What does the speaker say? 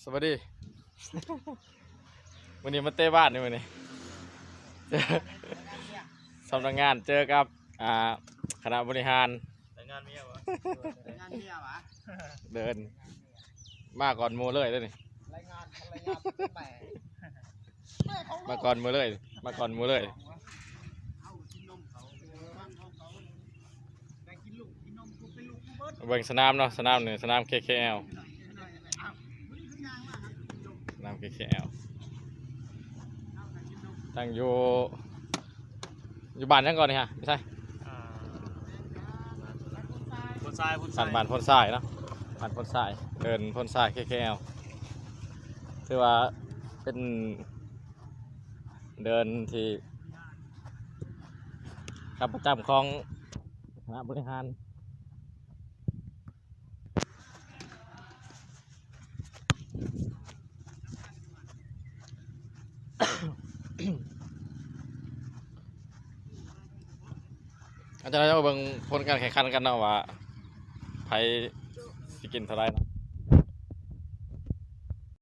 ສະບາຍດີ ມື້ນີ້ມາເຕະບານນີ້ ມື້ນີ້ ສຳນັກງານເຈີກັບ ອ່າ ຄະນະບໍລິຫານ ລາຍງານເມຍຫວາ? ລາຍງານເມຍຫວາ? ເດີນ ມາກ່ອນໝູ່ເລີຍເດ້ນີ້ ລາຍງານ ລາຍງານແມ່ ມາກ່ອນໝູ່ເລີຍ ມາກ່ອນໝູ່ເລີຍ. ເບິ່ງສະໜາມເນາະ ສະໜາມນີ້ ສະໜາມ ເຄ ເຄ ແອລ ສະໜາມ ເຄ ເຄ ແອລ ຕັ້ງຢູ່ ຢູ່ບ້ານຫຍັງກ່ອນນີ້ຮະ? ຢູ່ໃສ? ອ່າ ໂພນຊາຍ ໂພນຊາຍ ບ້ານ ບ້ານໂພນຊາຍເນາະ ບ້ານໂພນຊາຍ ເດີ່ນໂພນຊາຍ ເຄ ເຄ ແອລ ຖືວ່າເປັນເດີ່ນທີ່ ຂາປະຈຳຂອງຄະນະບໍລິຫານ. ອາຈານ ເຮົາເບິ່ງຜົນການແຂ່ງຂັນກັນເນາະ ວ່າໃຜຊິກິນເທົ່າໃດເນາະ.